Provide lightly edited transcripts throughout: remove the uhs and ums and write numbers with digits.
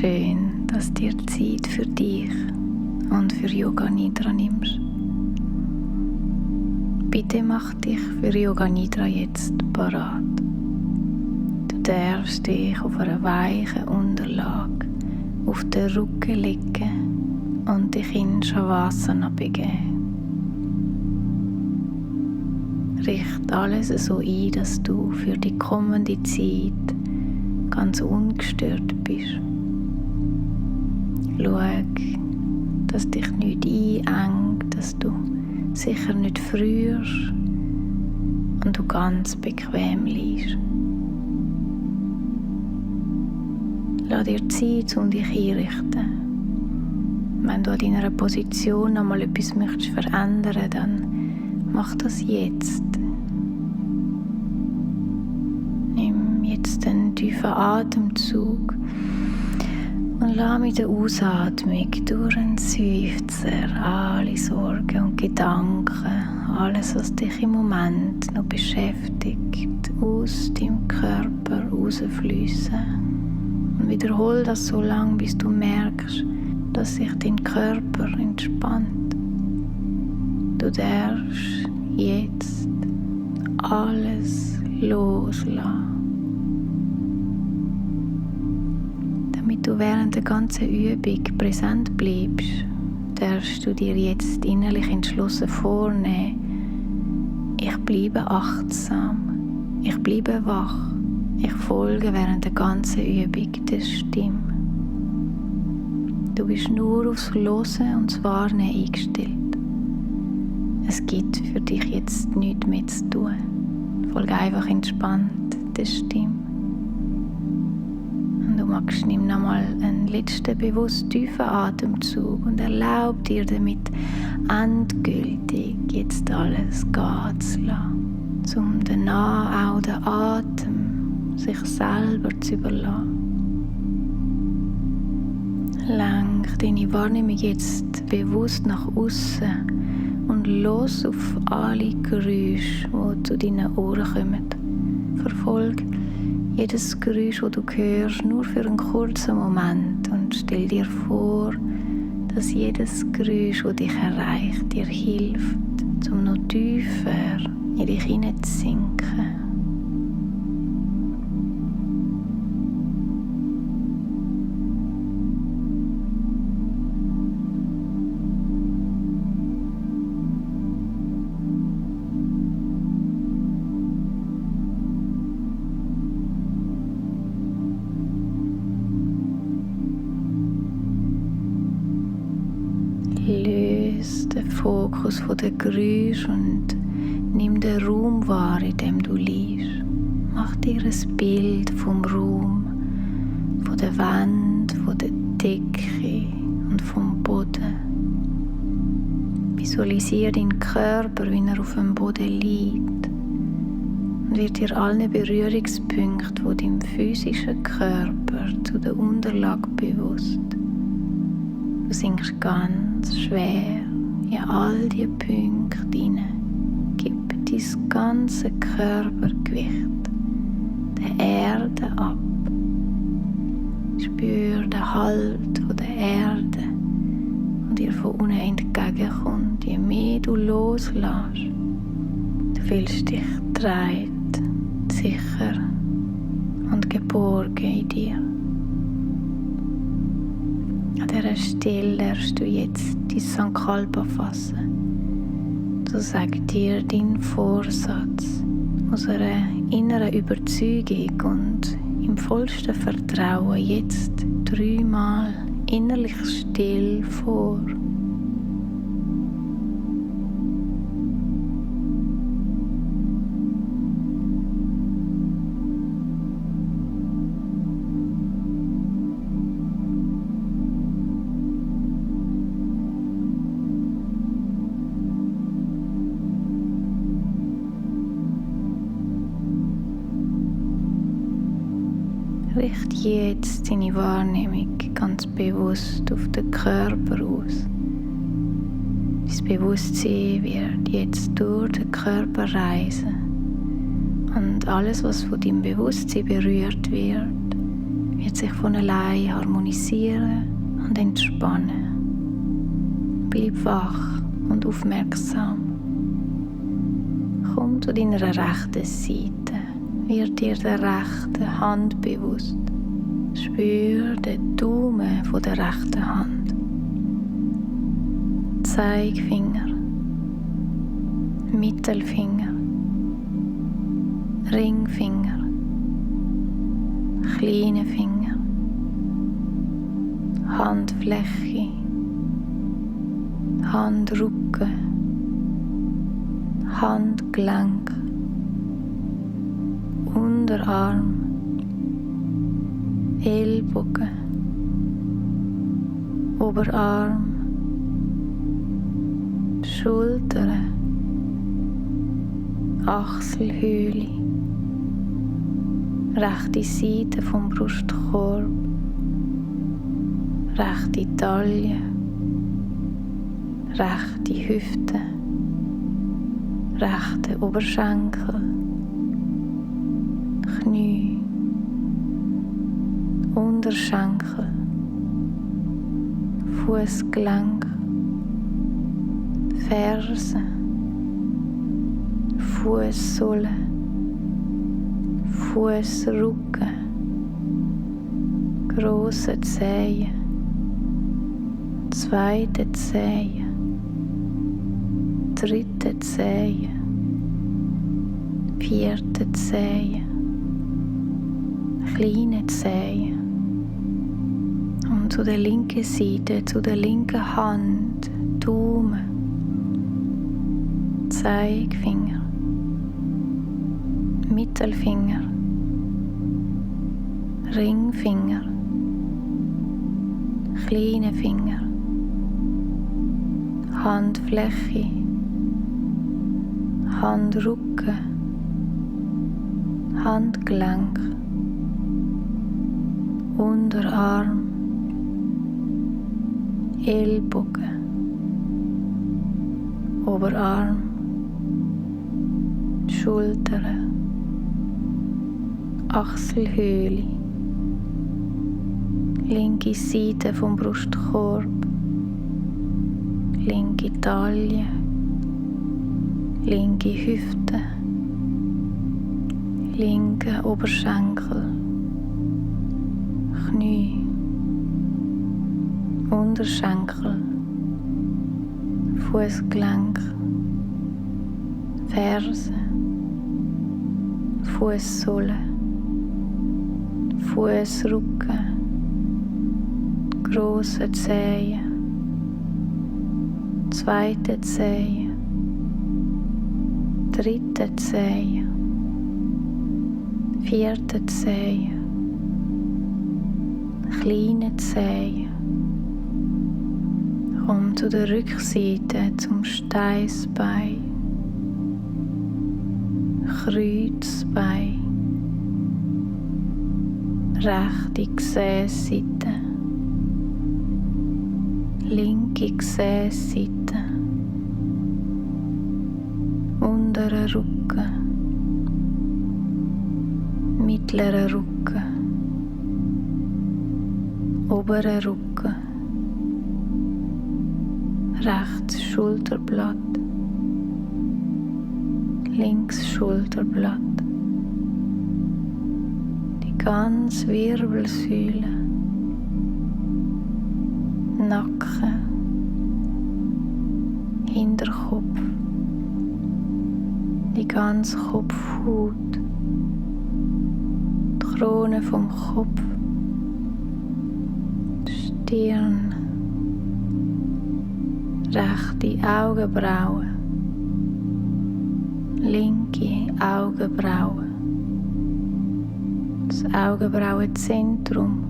schön, dass du dir Zeit für dich und für Yoga Nidra nimmst. Bitte mach dich für Yoga Nidra jetzt parat. Du darfst dich auf einer weichen Unterlage auf den Rücken legen und dich in Shavasana begeben. Richte alles so ein, dass du für die kommende Zeit ganz ungestört bist. Schau, dass dich nicht einengt, dass du sicher nicht frierst und du ganz bequem liegst. Lass dir Zeit, um dich einrichten. Wenn du an deiner Position noch mal etwas möchtest verändern, dann mach das jetzt. Nimm jetzt einen tiefen Atemzug und lass mit der Ausatmung durch einen Seufzer alle Sorgen und Gedanken, alles, was dich im Moment noch beschäftigt, aus deinem Körper rausfließen. Und wiederhol das so lange, bis du merkst, dass sich dein Körper entspannt. Du darfst jetzt alles loslassen. Damit du während der ganzen Übung präsent bleibst, darfst du dir jetzt innerlich entschlossen vornehmen: Ich bleibe achtsam, ich bleibe wach, ich folge während der ganzen Übung der Stimme. Du bist nur aufs Hören und das Wahrnehmen eingestellt. Es gibt für dich jetzt nichts mehr zu tun. Folge einfach entspannt der Stimme. Und du magst, nimm nochmal einen letzten bewusst tiefen Atemzug und erlaub dir damit endgültig jetzt alles gehen zu lassen, um danach auch den Atem sich selber zu überlassen. Lenk deine Wahrnehmung jetzt bewusst nach außen und los auf alle Geräusche, die zu deinen Ohren kommen. Verfolge jedes Geräusch, das du hörst, nur für einen kurzen Moment und stell dir vor, dass jedes Geräusch, das dich erreicht, dir hilft, um noch tiefer in dich hineinzusinken. Löse den Fokus von den Geräuschen und nimm den Raum wahr, in dem du liegst. Mach dir ein Bild vom Raum, von der Wand, von der Decke und vom Boden. Visualisiere deinen Körper, wie er auf dem Boden liegt, und wird dir alle Berührungspunkte von deinem physischen Körper zu der Unterlage bewusst. Du sinkst ganz schwer in all die Punkte hinein. Gib dein ganze Körpergewicht der Erde ab. Spür den Halt von der Erde und dir von unten entgegenkommt. Je mehr du loslässt, du fühlst dich getragen, sicher und geborgen in dir. An dieser Stelle darfst du jetzt dein Sankalpa fassen. So sagt dir dein Vorsatz aus einer inneren Überzeugung und im vollsten Vertrauen jetzt 3-mal innerlich still vor. Richte jetzt deine Wahrnehmung ganz bewusst auf den Körper aus. Dein Bewusstsein wird jetzt durch den Körper reisen. Und alles, was von deinem Bewusstsein berührt wird wird sich von allein harmonisieren und entspannen. Bleib wach und aufmerksam. Komm zu deiner rechten Seite. Wird dir der rechten Hand bewusst. Spür den Daumen von der rechten Hand. Zeigefinger. Mittelfinger. Ringfinger. Kleine Finger. Handfläche. Handrücken. Handgelenk. Unterarm. Ellbogen. Oberarm. Schultern. Achselhöhle. Rechte Seite vom Brustkorb. Rechte Taille. Rechte Hüfte. Rechte Oberschenkel. Knie. Unterschenkel. Fußgelenk. Fersen. Fußsohle. Fußrücken. Grosse Zehen. Zweite Zehen. Dritte Zehen. Vierte Zehen. Kleine Zehen. Und zu der linken Seite, zu der linken Hand, Daumen, Zeigefinger, Mittelfinger, Ringfinger, kleine Finger, Handfläche, Handrücken, Handgelenk, Unterarm, Ellbogen, Oberarm, Schultern, Achselhöhle, linke Seite vom Brustkorb, linke Taille, linke Hüfte, linke Oberschenkel, Knie, Unterschenkel, Fußgelenk, Fersen, Fußsohle, Fußrücken, grosse Zehen, zweite Zehen, dritte Zehen, vierte Zehen, kleine Zehen. Komm zu der Rückseite, zum Steißbein, Kreuzbein, rechte Gesäßseite, linke Gesäßseite, unterer Rücken, mittlerer Rücken, oberer Rücken, rechts Schulterblatt, links Schulterblatt, die ganze Wirbelsäule, Nacken, Hinterkopf, die ganze Kopfhaut, die Krone vom Kopf, die Stirn, rechte Augenbrauen, linke Augenbrauen, das Augenbrauenzentrum,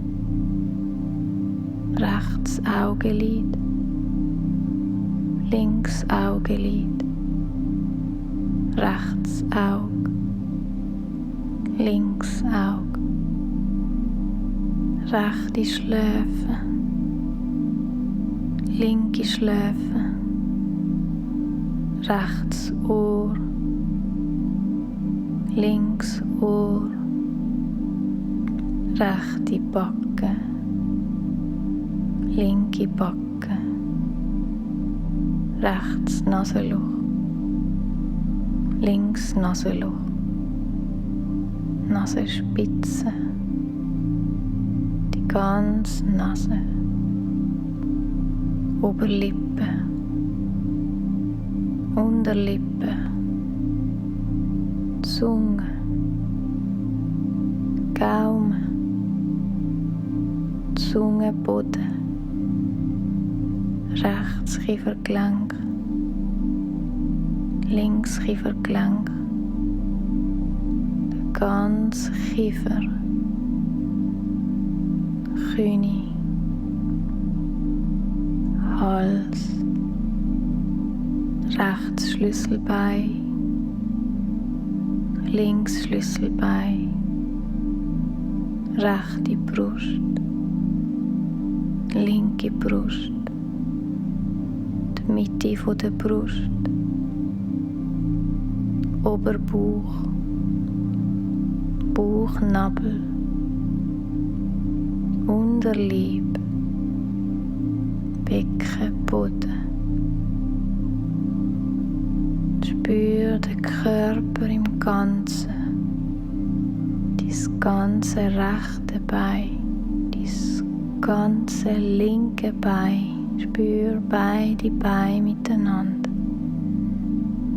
rechts Augenlid, links Augenlid, rechts Auge, links Auge, rechte Schläfe, linke Schläfe, rechts Ohr, links Ohr, rechte Backe, linke Backe, rechts Nasenloch, links Nasenloch, Nasenspitze, die ganze Nase, Oberlippe, Unterlippe, Zunge, Gaumen, Zungenboden, rechts Kiefergelenk, links Kiefergelenk, der ganze Kiefer, Knie, Hals, rechts Schlüsselbein, links Schlüsselbein, rechte Brust, linke Brust, die Mitte von der Brust, Oberbauch, Bauchnabel, Unterleib, Beckenboden. Spür den Körper im Ganzen, dein ganze rechte Bein, dein ganze linke Bein. Spür beide Beine miteinander.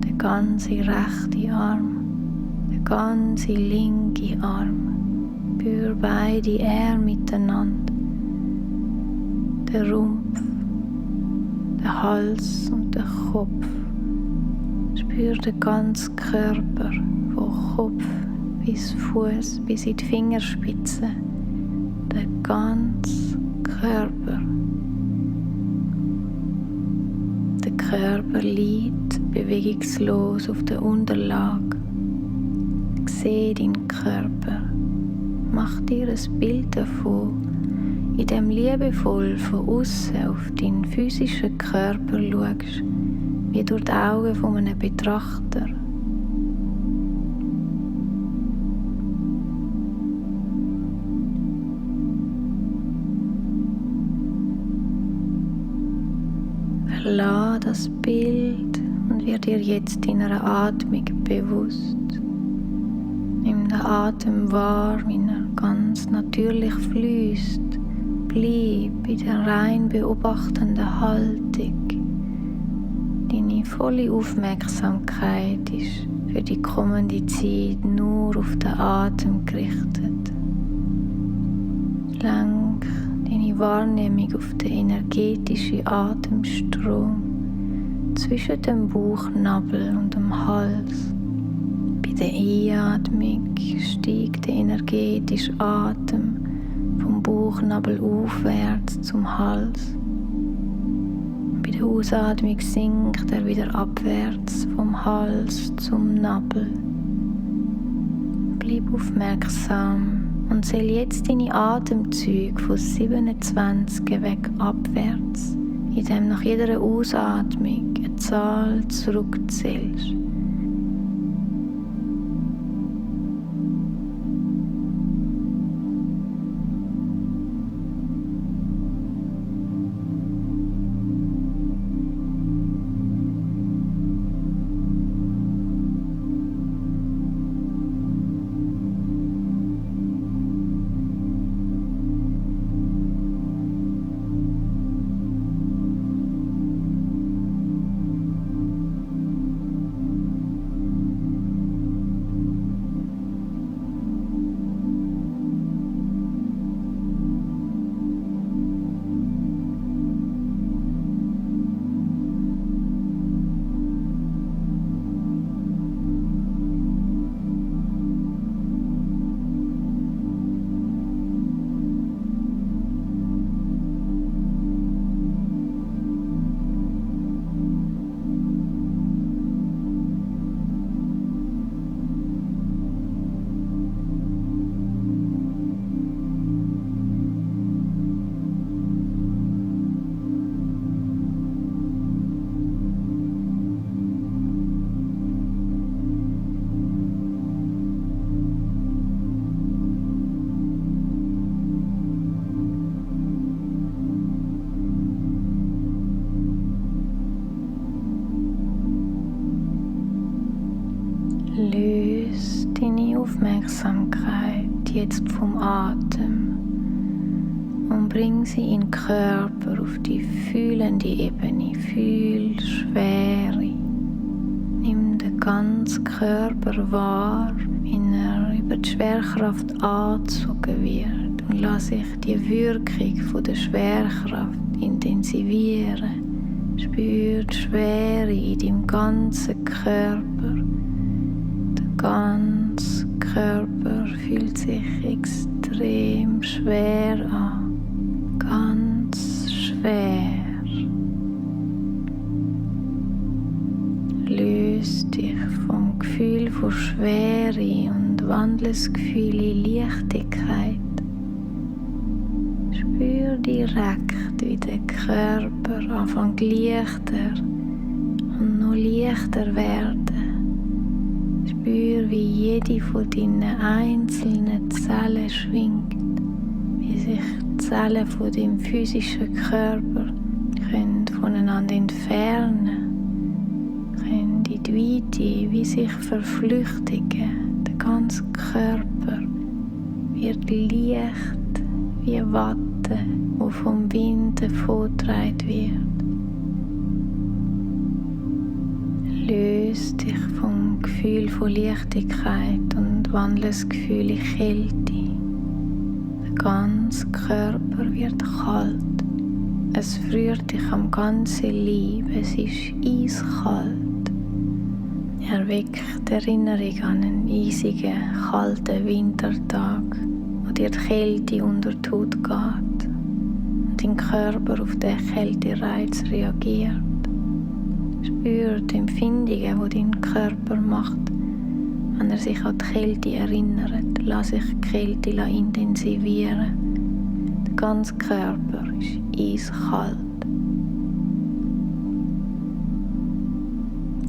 Der ganze rechte Arm, der ganze linke Arm. Spür beide Arme miteinander. Der Rumpf, der Hals und der Kopf. Spür den ganzen Körper, von Kopf bis Fuß, bis in die Fingerspitze. Der ganze Körper. Der Körper liegt bewegungslos auf der Unterlage. Seh deinen Körper. Mach dir ein Bild davon, in dem liebevoll von außen auf deinen physischen Körper schaust, wie durch die Augen von einem Betrachter. Verlass das Bild und wird dir jetzt deiner Atmung bewusst. Nimm den Atem wahr, wie er ganz natürlich fließt. Bleib in der rein beobachtenden Haltung. Deine volle Aufmerksamkeit ist für die kommende Zeit nur auf den Atem gerichtet. Lenk deine Wahrnehmung auf den energetischen Atemstrom zwischen dem Bauchnabel und dem Hals. Bei der Einatmung steigt der energetische Atem vom Bauchnabel aufwärts zum Hals. Bei der Ausatmung sinkt er wieder abwärts vom Hals zum Nabel. Bleib aufmerksam und zähl jetzt deine Atemzüge von 27 weg abwärts, indem nach jeder Ausatmung eine Zahl zurückzählst. Aufmerksamkeit jetzt vom Atem und bring sie in den Körper auf die fühlende Ebene. Fühl Schwere. Nimm den ganzen Körper wahr, wie er über die Schwerkraft angezogen wird, und lass sich die Wirkung von der Schwerkraft intensivieren. Spür die Schwere in deinem ganzen Körper. Der ganze Körper fühlt sich extrem schwer an. Ganz schwer. Löse dich vom Gefühl von Schwere und wandle das Gefühl in Leichtigkeit. Spür direkt, wie der Körper anfängt leichter und noch leichter werden. Spür, wie jede von deinen einzelnen Zellen schwingt, wie sich die Zellen von deinem physischen Körper können voneinander entfernen, können in die Weite wie sich verflüchtigen. Der ganze Körper wird leicht wie Watte, wo vom Wind davongetragen wird. Löse dich vom Gefühl von Leichtigkeit und wandle das Gefühl in Kälte. Der ganze Körper wird kalt. Es friert dich am ganzen Leib. Es ist eiskalt. Erweckt Erinnerung an einen eisigen, kalten Wintertag, wo dir die Kälte unter die Haut geht und dein Körper auf den Kältereiz reagiert. Spür die Empfindungen, die dein Körper macht, wenn er sich an die Kälte erinnert. Lass sich die Kälte intensivieren. Der ganze Körper ist eiskalt.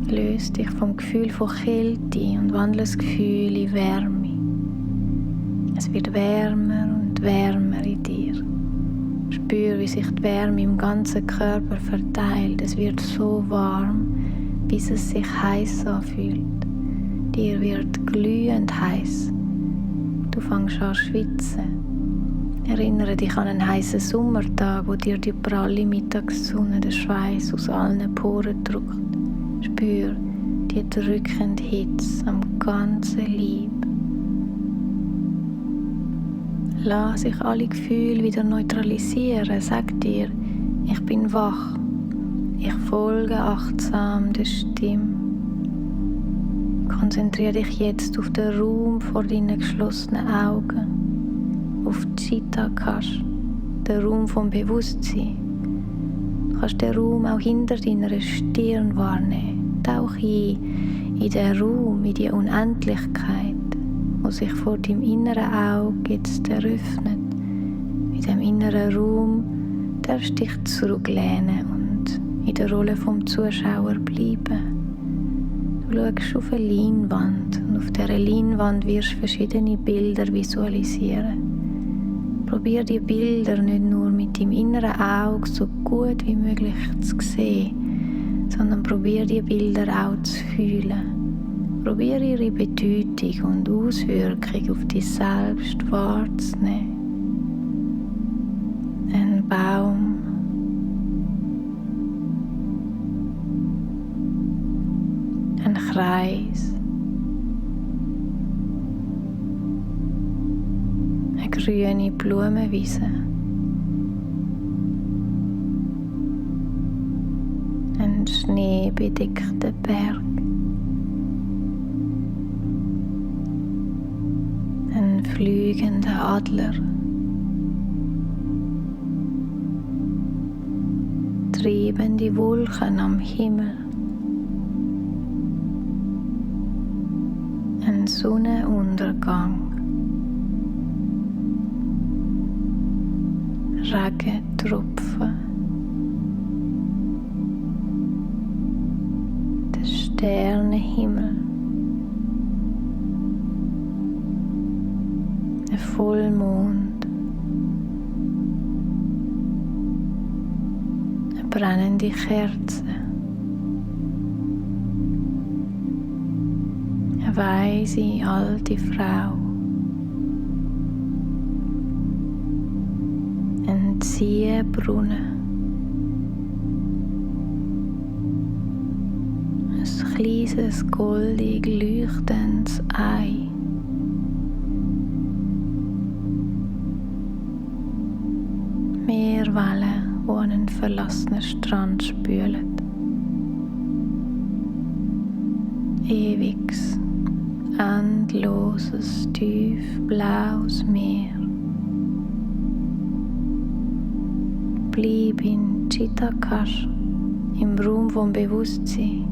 Löse dich vom Gefühl von Kälte und wandle das Gefühl in Wärme. Es wird wärmer und wärmer in dir. Spür, wie sich die Wärme im ganzen Körper verteilt. Es wird so warm, bis es sich heiß anfühlt. Dir wird glühend heiß. Du fängst an zu schwitzen. Erinnere dich an einen heißen Sommertag, wo dir die pralle Mittagssonne den Schweiß aus allen Poren drückt. Spür die drückende Hitze am ganzen Leib. Lass sich alle Gefühle wieder neutralisieren. Sag dir, ich bin wach. Ich folge achtsam der Stimme. Konzentriere dich jetzt auf den Raum vor deinen geschlossenen Augen, auf Chitta-Akash, den Raum vom Bewusstsein. Du kannst den Raum auch hinter deiner Stirn wahrnehmen. Tauch ein in den Raum, in die Unendlichkeit, wo sich vor deinem inneren Auge jetzt eröffnet. In diesem inneren Raum darfst du dich zurücklehnen und in der Rolle vom Zuschauer bleiben. Du schaust auf eine Leinwand und auf dieser Leinwand wirst du verschiedene Bilder visualisieren. Probier die Bilder nicht nur mit deinem inneren Auge so gut wie möglich zu sehen, sondern probier die Bilder auch zu fühlen. Probier ihre Bedeutung und Auswirkung auf dich selbst wahrzunehmen. Ein Baum, ein Kreis, eine grüne Blumenwiese, ein schneebedeckter Berg, ein fliegender Adler, triebende Wolken am Himmel, ein Sonnenuntergang, Regentropfen, der Sternenhimmel, ein Vollmond, eine brennende Kerze, eine weise alte Frau, Ziehbrunnen. Ein kleines, goldig leuchtendes Ei. Meerwellen, die an einen verlassenen Strand spülen. Ewiges, endloses, tiefblaues Meer. Bleib in Chittakash, im Raum vom Bewusstsein.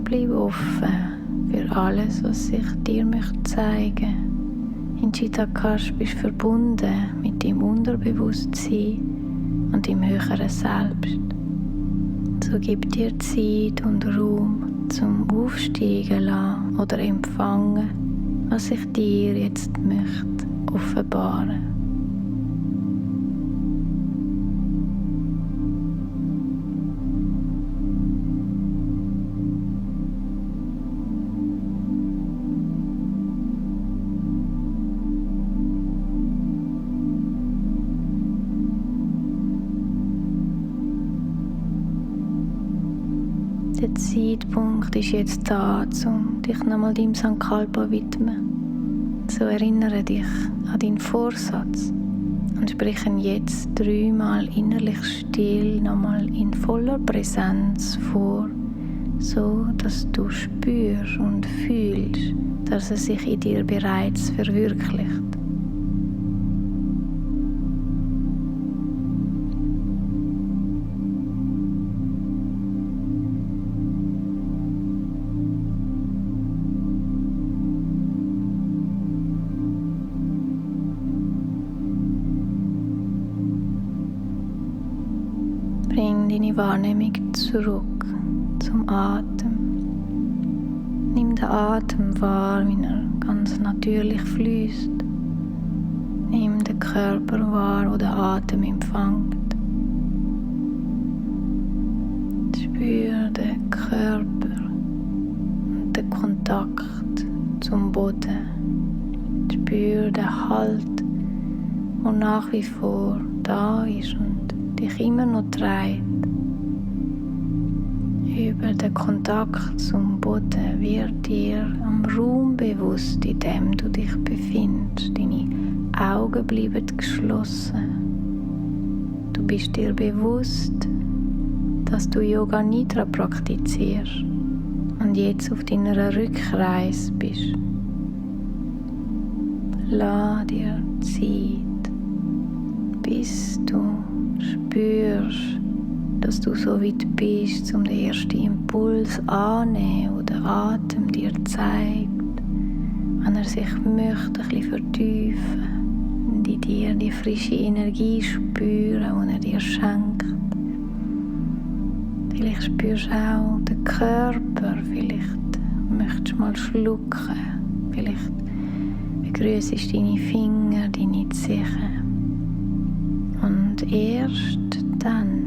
Bleib offen für alles, was sich dir möchte zeigen. In Chittakash bist du verbunden mit deinem Unterbewusstsein und deinem höheren Selbst. So gib dir Zeit und Raum zum Aufsteigen lassen oder empfangen, was sich dir jetzt möchte offenbaren. Der Zeitpunkt ist jetzt da, um dich nochmal deinem Sankalpa zu widmen. So erinnere dich an deinen Vorsatz und sprich ihn jetzt 3-mal innerlich still nochmal in voller Präsenz vor, so dass du spürst und fühlst, dass er sich in dir bereits verwirklicht. Bring deine Wahrnehmung zurück zum Atem. Nimm den Atem wahr, wie er ganz natürlich fließt. Nimm den Körper wahr, der den Atem empfängt. Spür den Körper und den Kontakt zum Boden. Spür den Halt, der nach wie vor da ist und dich immer noch trägt. Über den Kontakt zum Boden wird dir am Raum bewusst, in dem du dich befindest. Deine Augen bleiben geschlossen. Du bist dir bewusst, dass du Yoga Nidra praktizierst und jetzt auf deiner Rückreise bist. Lass dir Zeit, bis du spürst, dass du so weit bist, um den ersten Impuls anzunehmen, den der Atem dir zeigt, wenn er sich möchte, ein bisschen vertiefen und in dir die frische Energie spüren, die er dir schenkt. Vielleicht spürst du auch den Körper, vielleicht möchtest du mal schlucken, vielleicht begrüßt du deine Finger, deine Zehen. Und erst dann,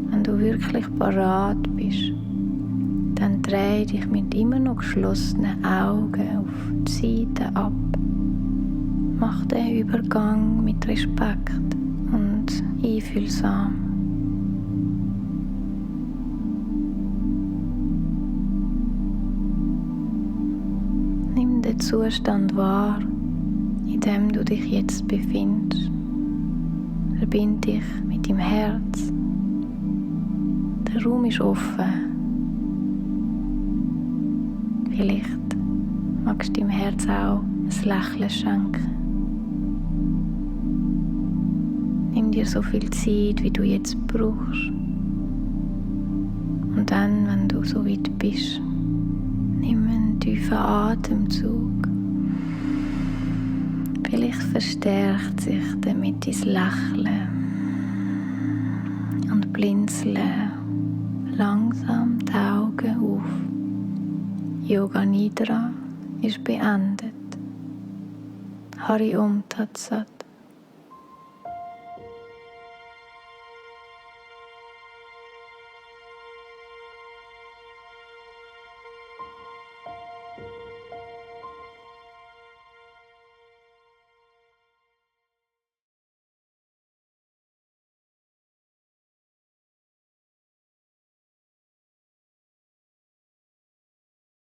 wenn du wirklich parat bist, dann dreh dich mit immer noch geschlossenen Augen auf die Seite ab. Mach den Übergang mit Respekt und einfühlsam. Nimm den Zustand wahr, in dem du dich jetzt befindest. Verbinde dich mit deinem Herz. Der Raum ist offen. Vielleicht magst du deinem Herz auch ein Lächeln schenken. Nimm dir so viel Zeit, wie du jetzt brauchst. Und dann, wenn du so weit bist, nimm einen tiefen Atemzug. Vielleicht verstärkt sich damit dein Lächeln und blinzeln langsam die Augen auf. Yoga Nidra ist beendet. Hari Om Tat Sat.